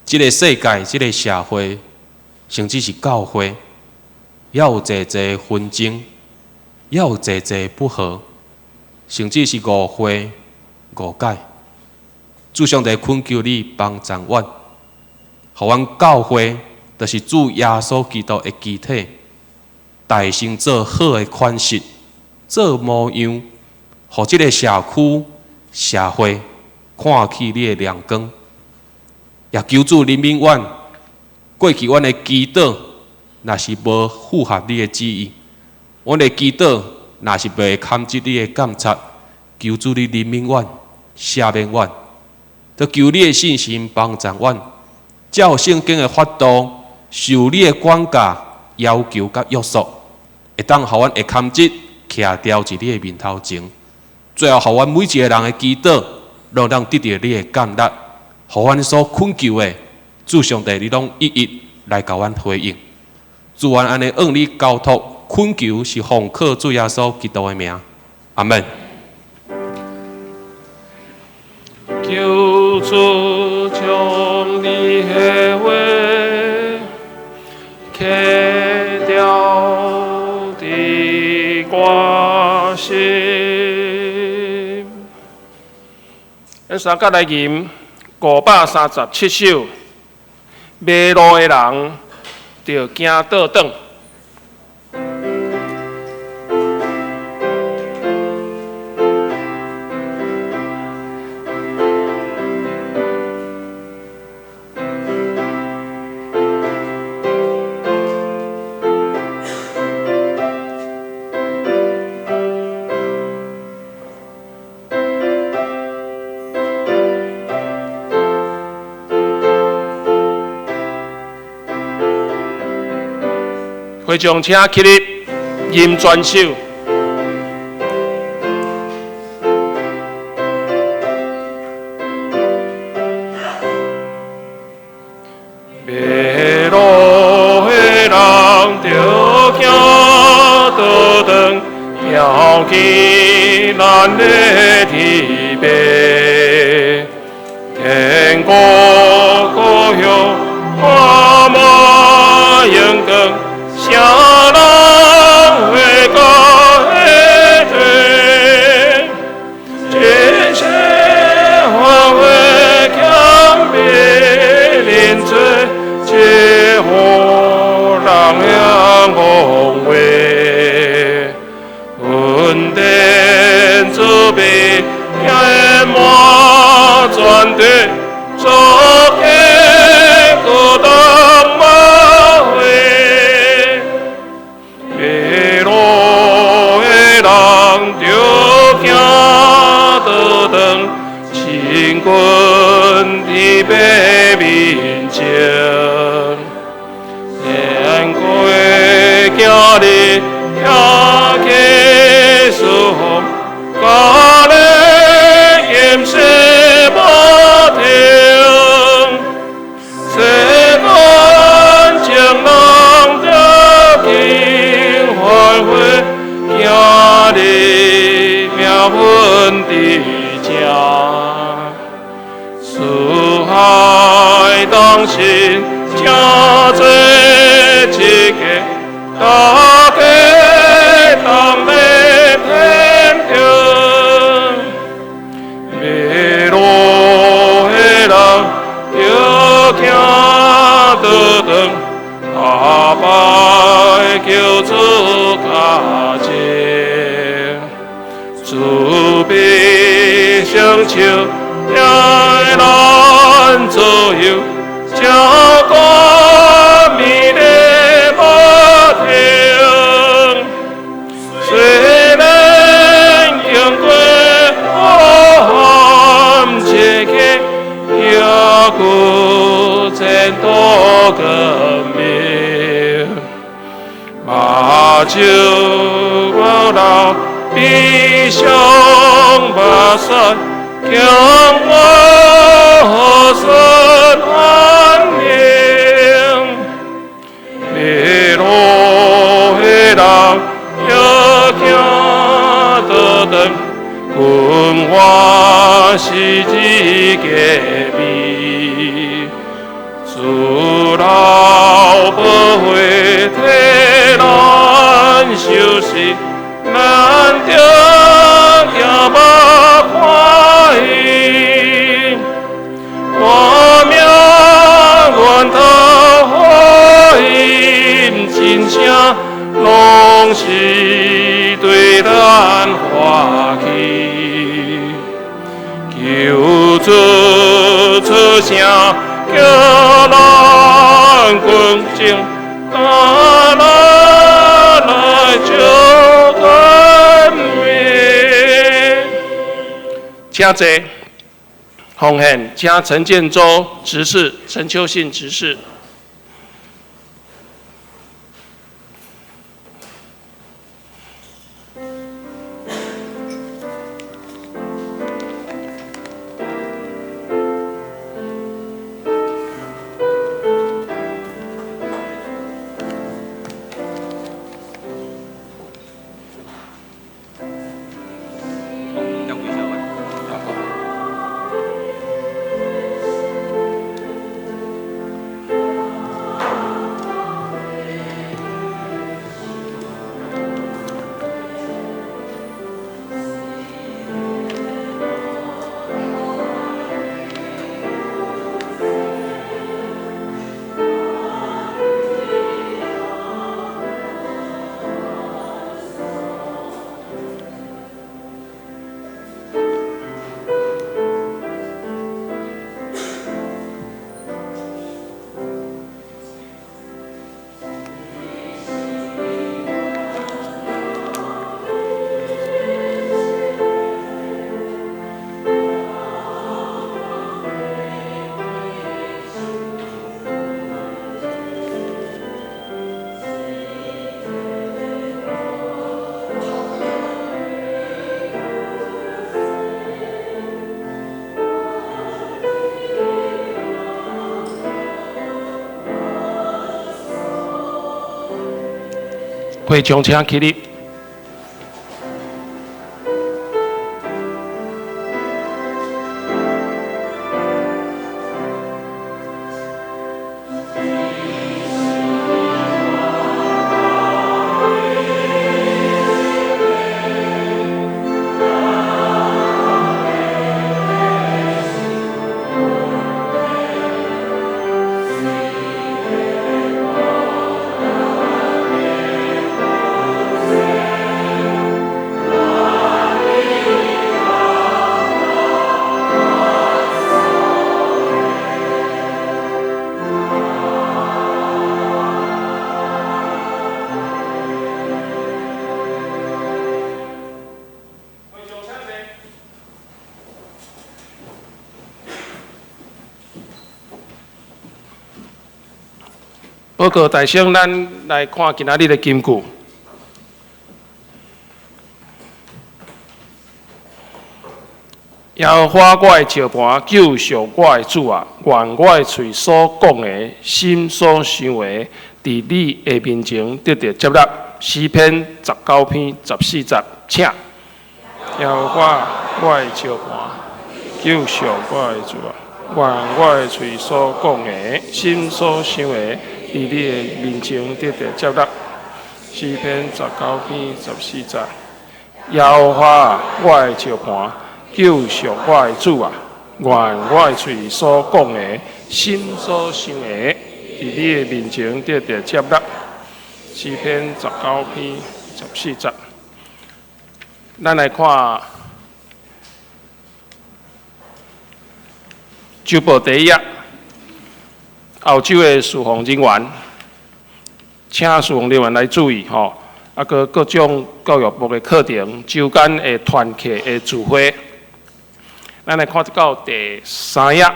這个世界、這个社會，甚至是教會，猶有濟濟紛爭，猶有濟濟不和，甚至是誤會、誤解。主上帝懇求你幫助阮，予阮教會，就是主耶穌基督的肢體，大成做好的款式，做模樣，予這个社區、社會看起你的亮光，也求主憐憫阮。過去阮的祈禱若是無符合你的旨意，阮的祈禱若是袂堪得你的監察，求主你憐憫阮、赦免阮，都求你的信心幫助阮，照聖經的法度，受你的管教、要求佮約束，會當予阮會堪得徛牢佇你的面頭前。最後，予阮每一个人的祈禱，攏當得著你的感恩，予阮所懇求的，主上帝，你攏一一來共阮回應。主，阮按呢向你交託懇求，是奉靠主耶穌基督的名，阿們。求主將你的話刻牢佇我心。咱三甲來吟537首，迷路的人著行倒轉。會眾請起立，吟全首。迷路的人著行倒轉，牢記咱的天父，天國故鄉充滿榮光。啥人會甲彼對？這些繁華欠美人多，這予人遐講話。恩典慈悲行滿全地，做君佇父面前，天國行日行過四方，加勒金色無停，世間情人著緊歡會，行日命運佇這。四海同心，請做一家，大家同來天堂。迷路的人著行倒轉，下擺求主加前，慈悲雙手。帶咱左右，照顧美麗無停。雖然經過黑暗這個，猶閣前途光明。目睭無流悲傷目屎。將我何身安寧？迷路的人欲行倒轉，君我是一個味。主老寶血替咱受死，咱著行目看伊。我命源頭福音真聲，攏是對咱發起。求主出聲，叫咱軍情，帶咱來救生命。請坐。奉獻，請陳建州執事、陳秋信執事。會眾請起立。報告大聲，咱來看今仔日的金句。耶和華我的石磐，救贖我的主啊！願我的喙所講的，心所想的，佇你的面前得著接納。詩篇19篇14節，請。耶和華我的石磐，救贖我的主啊！願我的喙所講的，心所想的，佇你的面前得著接納。詩篇19篇14節，耶和華我的石磐，救贖我的主啊！願我的喙所講的，心所想的，佇你的面前得著接納。詩篇19篇14節，咱來看週報第一頁，澳洲的事奉人員，請事奉人員來注意吼，啊，閣各種教育部的課程，週間的團契的聚會。咱來看到第三頁，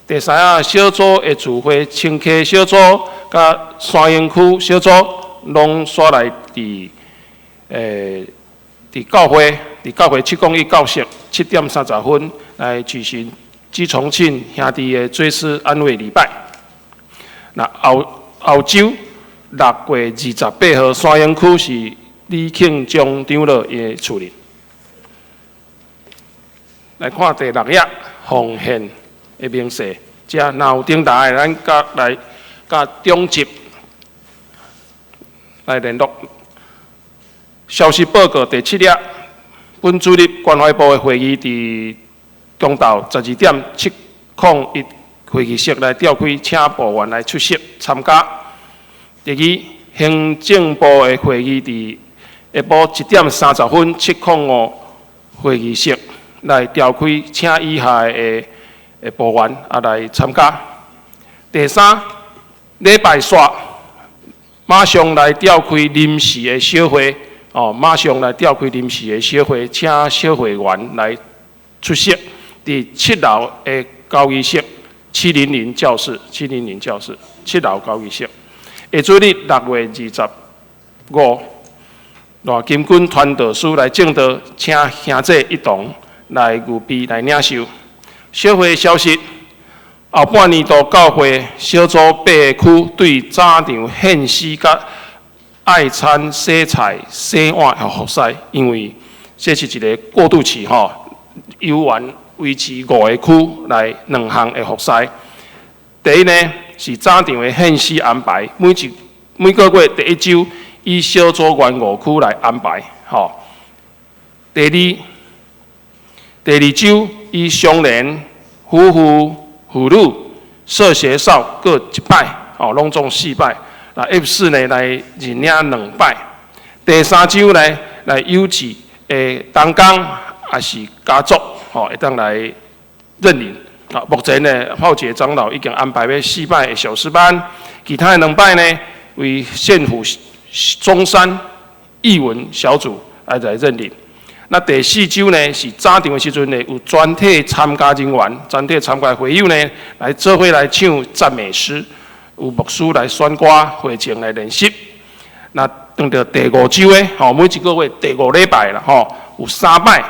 第三頁小組的聚會，清溪小組佮山營區小組，攏煞來佇教會701教室7點30分來舉行朱重慶兄弟的追思安慰禮拜。那後後週6月28號，山營區是李慶忠長老的厝裡。來看第六頁奉獻的明細，遮若有頂台的，咱佮來佮中集來聯絡。消息報告第七頁，本主日關懷部的會議佇中晝12點701會議室來召開，請部員來出席參加。第二，行政部的會議佇下晡1點30分705會議室來召開，請以下的部員啊來參加。第三，禮拜四馬上來召開臨時的小會，哦，馬上來召開臨時的小會，請小會員來出席。佇七樓的交誼室，700教室，700教室，七樓交誼室。下主日6月25，賴金君傳道師來證道，請兄弟一同來預備來領受。小會消息，後半年度教會小組八个區對早場獻詩佮愛餐洗菜洗碗的服事，因為這是一个過渡期吼，猶原維持五个區來兩項的服事。第一呢是早場的獻詩安排，每個月第一週以小組員五區來安排，吼。第二週以相連夫婦、婦女、社協少各一擺，吼，攏總四擺。那 F4呢來認領兩擺。第三週呢來有志的同工也是家族，吼，會當來認領。啊，目前呢，浩傑長老已經安排欲四擺的小詩班，其他的兩擺呢為縣府中山藝文小組來認領。那第四週呢是早場的時陣呢，有全體參加人員、全體參加會友呢來做伙來唱讚美詩，有牧師來選歌，會前來練習。那當著第五週的，吼，每一個月第五禮拜啦，吼，有三擺，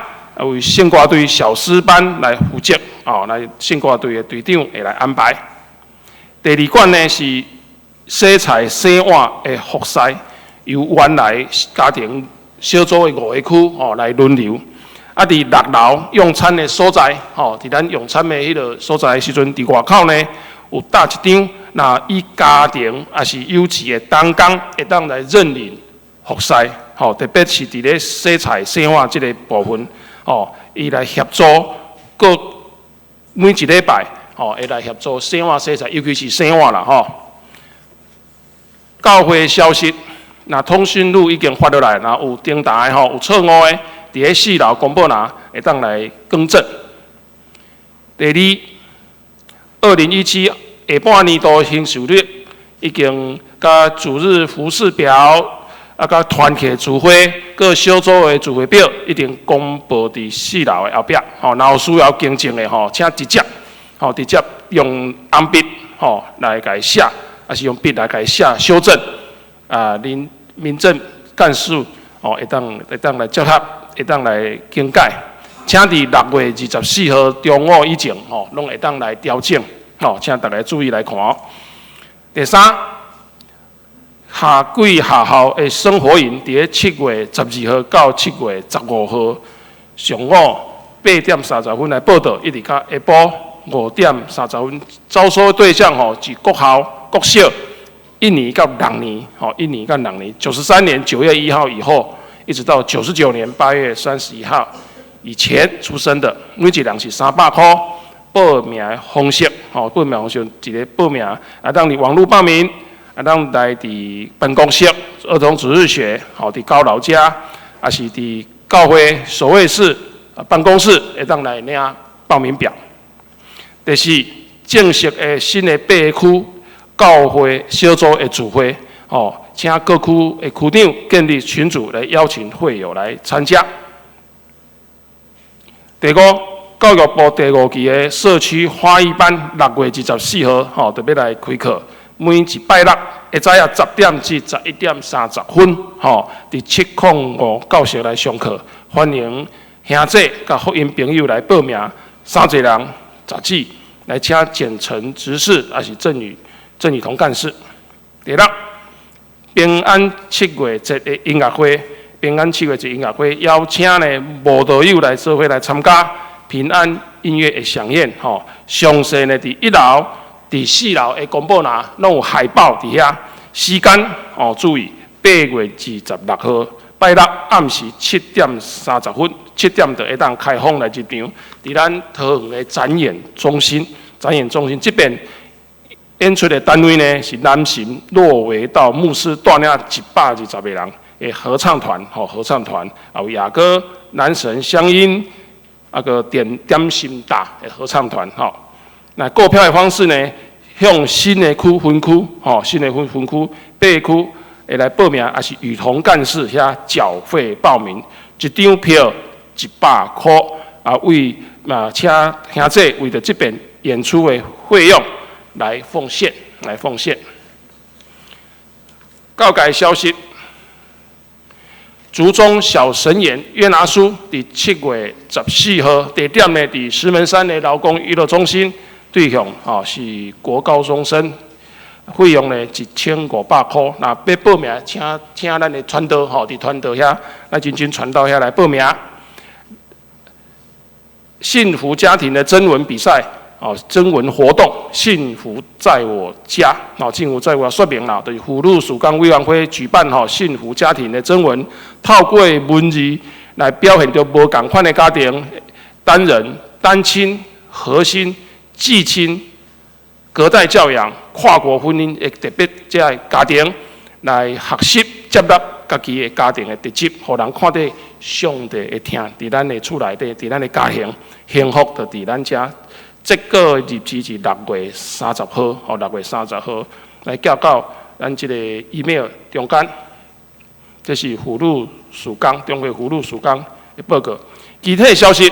為聖歌隊小詩班來負責，哦，來聖歌隊的隊長會來安排。第二款呢是洗菜洗碗的服事，由原來家庭小組的五个區吼來輪流。啊，佇六樓用餐的所在，吼，佇咱用餐的彼个所在的時陣，佇外口呢有搭一張，若以家庭抑是有志的同工會當來認領服事，吼，特別是佇咧洗菜洗碗這个部分，吼，伊來協助各每一禮拜，吼，會來協助洗碗洗菜，尤其是洗碗啦，吼。教會消息，若通訊錄已經發落來，若有頂台吼，有錯誤的，佇咧四樓公布欄會當來更正。第二，2017下半年度行事曆已經佮主日服事表，啊，佮團契聚會、各小組的聚會表已經公布佇四樓的後壁。吼，若有需要更正的吼，請直接，吼，直接用紅筆吼來共伊寫，抑是用筆來共伊寫修正。啊，恁民政幹事哦，會當來接洽，會當來更改。請佇6月24號中午以前吼，攏會當來調整。吼，請大家注意來看。第三，夏季學校的生活營，佇咧7月12號到7月15號上午8點30分來報到，一直到下晡5點30分。招收對象吼是國校、國小1年到六年，吼一年到六年，93年9月1號以後，一直到99年8月31號以前出生的，每一人是300塊。報名的方式，吼，報名方式一个報名，啊，當佇網路報名，啊，當來佇辦公室兒童主日學，吼，佇高樓遮，抑是佇教會守衛室辦公室，會當來領報名表。第四，正式的新的八個區教會小組的聚會，吼，請各區的區長建立群組來邀請會友來參加。第五，教育部第五期的社區花藝班，6月24號，吼，就欲來開課。每一拜六下早啊10點至11點30分，吼，佇705教室來上課。歡迎兄弟佮福音朋友來報名，三濟人雜誌來請簡陳執事，抑是鄭宇彤幹事。第六，平安七月節的音樂會，平安七月節音樂會邀請呢慕道友來做伙來參加平安音樂的饗宴，吼，詳細呢佇1樓、佇4樓的公布欄攏有海報佇遐。時間哦，注意8月26號拜六暗時7點30分，7點就會當開放來入場。佇咱桃園的展演中心，展演中心這邊演出的單位呢是南神洛維道牧師帶領120個人的合唱團，吼，合唱團，有雅歌、南神鄉音，啊個點點心大的合唱團，吼。那購票的方式呢？向新的區分區，吼，新的分區八區會來報名，抑是雨桐幹事遐繳費報名，一張票100塊，啊，為嘛請兄弟為著這邊演出的費用來奉獻，來奉獻。告改消息，竹中小神演約拿書，佇7月14號，地點呢佇石門山的勞工娛樂中心。對象吼是國高中生，費用呢1500塊。若欲報名，請咱的傳道吼，佇傳道遐，咱真真傳道遐來報名。幸福家庭的徵文比賽，哦，徵文活動，幸福在我家，哦，幸福在我說明啦，就是婦女事工委員會舉辦吼幸福家庭的徵文，透過文字來表現著無仝款的家庭，單人、單親、核心、繼親、隔代教養、跨國婚姻的特別這个家庭來學習接納家己的家庭的特質，予人看著上帝的疼佇咱的厝內底，佇咱的家庭，幸福就佇咱遮。這個日期是6月30號，吼，6月30號來寄到咱這個 email 中間。這是婦女事工，中會婦女事工的報告。其他消息。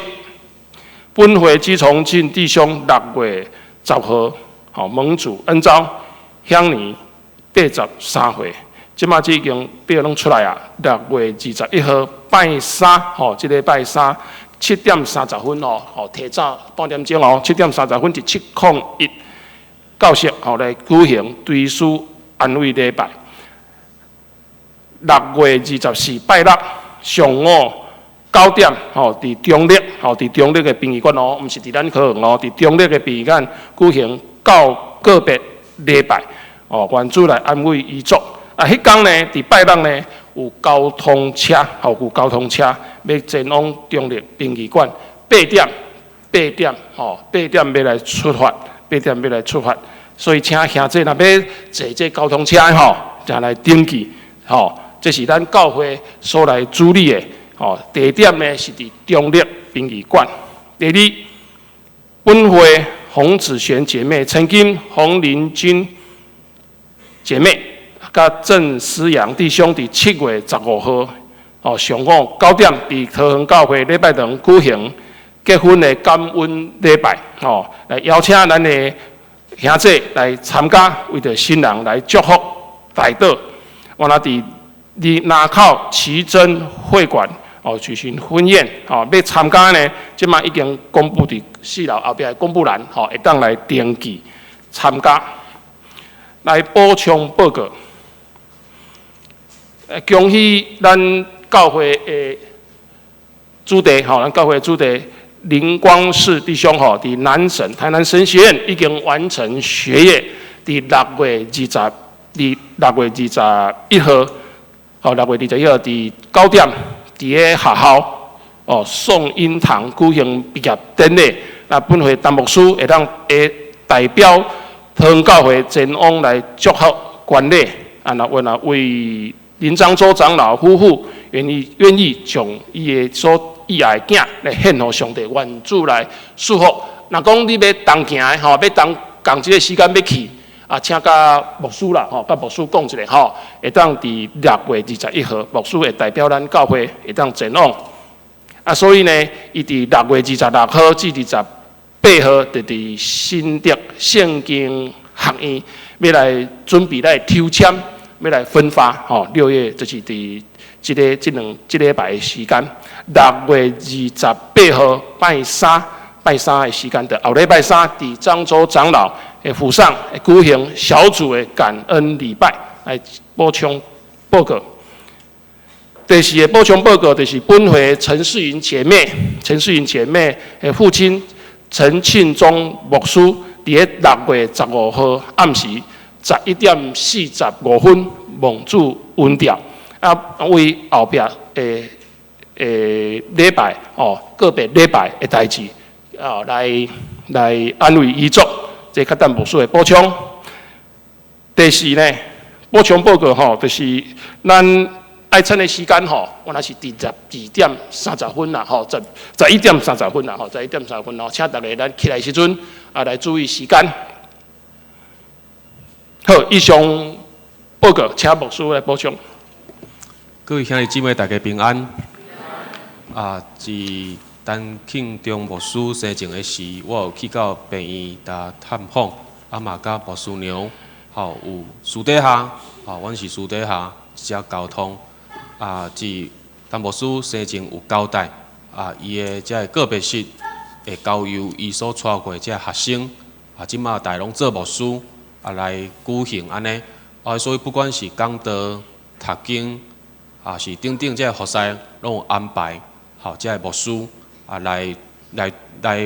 本會朱崇慶弟兄6月10號，吼蒙主恩召，享年83歲。這馬已經表攏出來啊。6月21號拜三，吼，這個拜三七點三十分哦，吼，提早半點鐘哦，七點三十分佇701教室，吼來舉行追思安慰禮拜。6月24拜六上午9點，吼，佇中壢，吼，佇中壢的殯儀館哦，毋是佇咱科園哦，佇中壢的殯儀館舉行告告別禮拜，哦，願主來安慰遺族。啊，彼工呢，佇拜六呢，有交通車，吼，有交通車欲前往中壢殯儀館，八點，八點，吼，八點欲來出發，八點欲來出發。所以請兄弟若欲坐這交通車吼，就來登記，吼，這是咱教會所來主理的。哦，地點呢是佇中壢殯儀館。第二，本會洪子璇姐妹、陳金洪林君姐妹，佮鄭思陽弟兄，佇7月15號，哦上午9點，佇桃園教會禮拜堂舉行結婚的感恩禮拜。哦，來邀請咱的兄姐來參加，為著新人來祝福代禱。我若佇林口奇珍會館哦舉行婚宴，哦，欲參加呢，這馬已經公布佇四樓後壁的公布欄，吼，會當來登記參加。來補充報告，恭喜咱教會的主題，吼，咱教會的主題林光世弟兄，吼，佇南省台南神學院已經完成學業，佇6月21號，吼，6月21號佇9點，佇个學校，哦，宋英堂舉行畢業典禮。那本會陳牧師會當會代表桃園教會前往來祝福觀禮。啊，若阮若為林漳州長老夫婦願意將伊的所意愛的囝來獻予上帝，願主來祝福。若講你欲同行的吼，欲同仝這个時間欲去，啊，請佮牧師啦，吼，佮牧師講一下吼，會當佇6月21號，牧師會代表咱教會會當前往。啊，所以呢，伊佇6月26號至28號，就佇新竹聖經學院欲來準備來抽籤，欲來分發吼。6月就是佇這个這兩這禮拜的時間，6月28號拜三，拜三的時間，就後禮拜三，佇漳州長老的府上舉行小組的感恩禮拜，來補充報告。第四个補充報告就是本會陳世雲姐妹，陳世雲姐妹的父親陳慶忠牧師，佇咧6月15號暗時11點45分蒙主恩召，啊，為後壁的禮拜哦，個別禮拜的代誌，啊，來安慰遺族，這較等牧師的補充。第四呢，補充報告吼，就是咱愛餐的時間吼，原來是佇12點30分啦，吼，11點30分啦，吼，11點30分吼，請大家咱起來時陣啊，來注意時間。好，以上報告，請牧師來補充。各位兄弟姊妹，大家平安。啊，自陳慶忠牧師生前的時，我有去到病院共探訪，啊嘛佮牧師娘，吼有私底下，吼，阮是私底下一只溝通。啊，自陳牧師生前有交代，啊，伊的這个告別式會交由伊所帶過這个學生，啊，這馬大家攏做牧師，啊來舉行按呢。啊，所以不管是講道、讀經，啊是等等這个服侍，攏有安排，吼，這个牧師啊來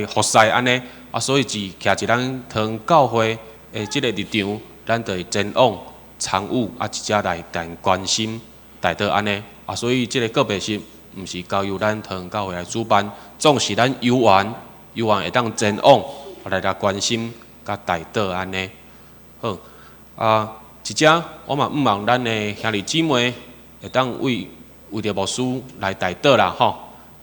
服侍按呢。啊，所以是徛佇咱桃園教會的這个立場，咱就會前往參與，啊，直接來談關心。代禱按呢，啊，所以這个告別式毋是交由咱桃園教會來主辦，總是咱有緣，有緣會當前往來關心佮代禱按呢。好，啊，一只我嘛向望咱的兄弟姊妹會當為著牧師來代禱啦吼。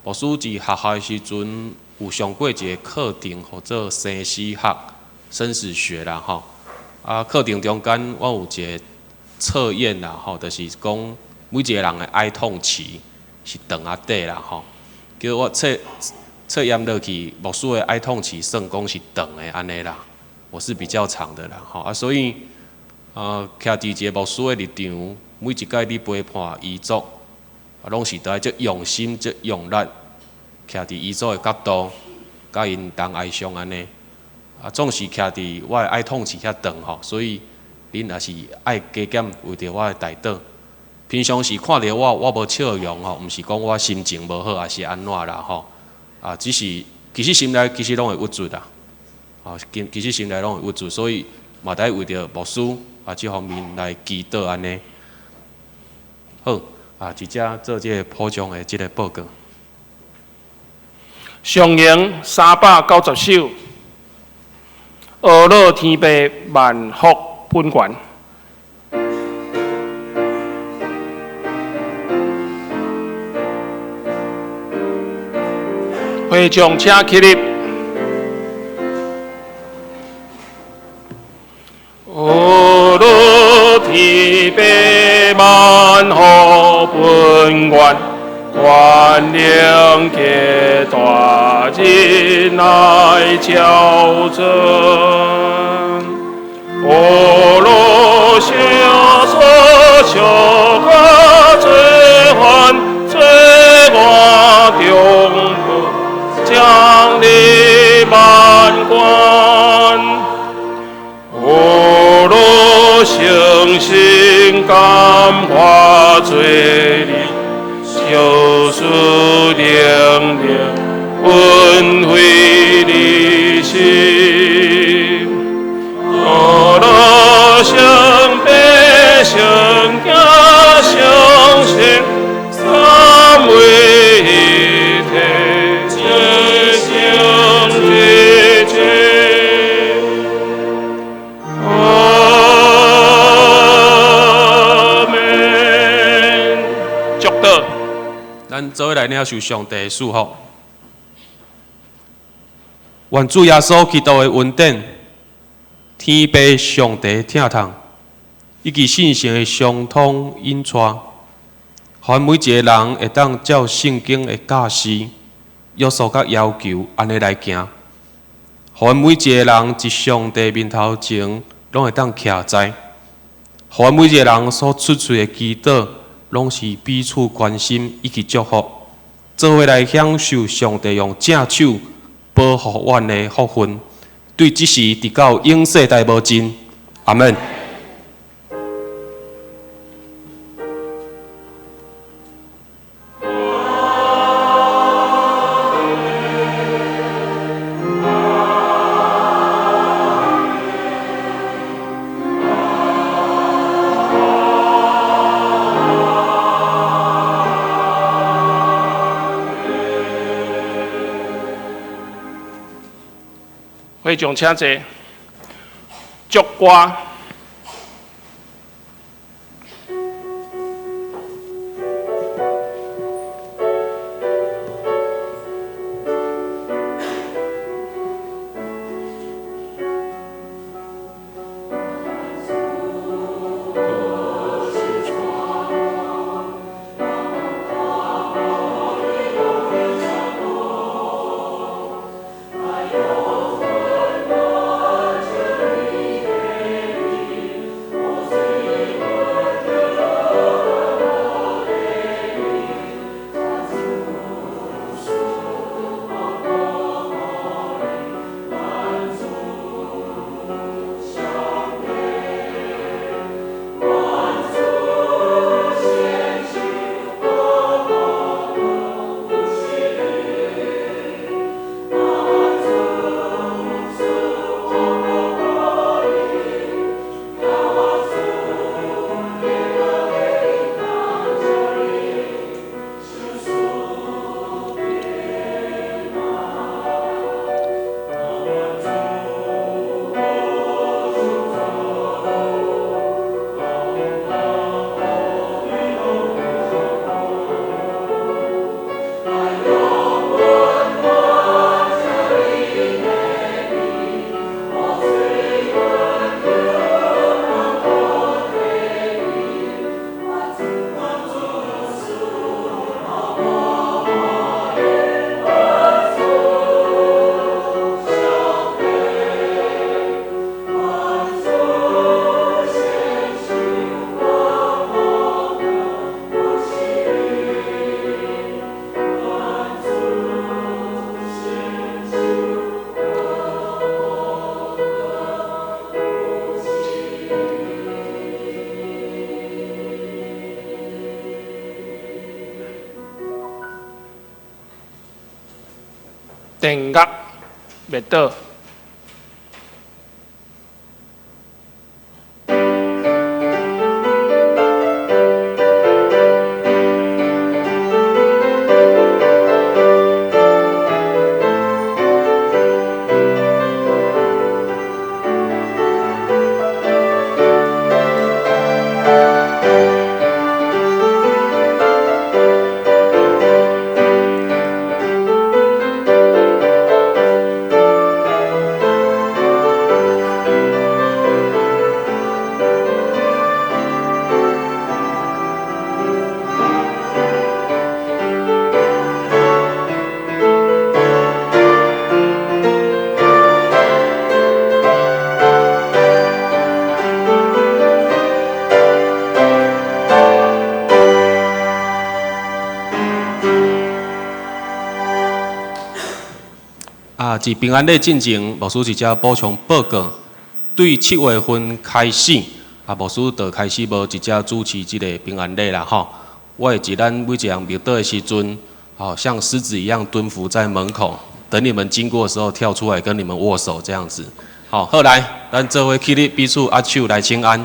牧師佇學校的時陣有上過一个課程，號做生死學、生死學啦吼。啊，課程中間我有一个測驗啦吼，就是講每一个人的哀痛期是長啊短啦吼。叫我測驗落去，牧師的哀痛期算講是長的按呢啦，我是比較長的啦吼。啊，所以徛佇一個牧師的立場，每一擺你陪伴遺族，啊，攏是都愛足用心、足用力，徛佇遺族的角度，佮𪜶同哀傷按呢。啊，總是徛佇我的哀痛期遐長吼，所以恁也是愛加減為著我的代禱。平常時看著我，我無笑容吼，毋是講我心情無好，抑是按怎啦吼。啊，只是其實心內其實攏會鬱卒啦，啊，其實心內攏會鬱卒，所以嘛得為著牧師啊這方面來祈禱按呢。好，啊，直接做這个補充的這个報告。上行390首，阿樂天父萬福本願。會眾請起立。阿樂天父萬福本願，權能極大，仁愛超尊。感化罪人，救赎灵灵，恩惠你心。堕落相悲相惊相信，三位一体，至圣至尊。阿门。祝祷。咱做伙來領受上帝的祝福。願主耶穌基督的恩典、天父上帝疼痛，以及聖神的相通引帶，予每一个人會當照聖經的教示、約束佮要求，按呢來行。予每一个人佇上帝面頭前，攏會當徛在。予每一个人所出喙的祈禱，攏是彼此關心以及祝福，做伙來享受上帝用正手保護阮的福分，對這時直到永世代無盡。阿門。會眾請坐，祝歌。電樂滅倒。佇平安禮進前，牧師佇遮補充報告，對7月份開始，啊，牧師就開始無直接主持這个平安禮啦吼。我會佇咱每一个人默禱的時陣，吼，像獅子一樣蹲伏在門口，等你們經過的時候跳出來跟你們握手這樣子。好，好來，咱做伙起立，彼此握手來請安。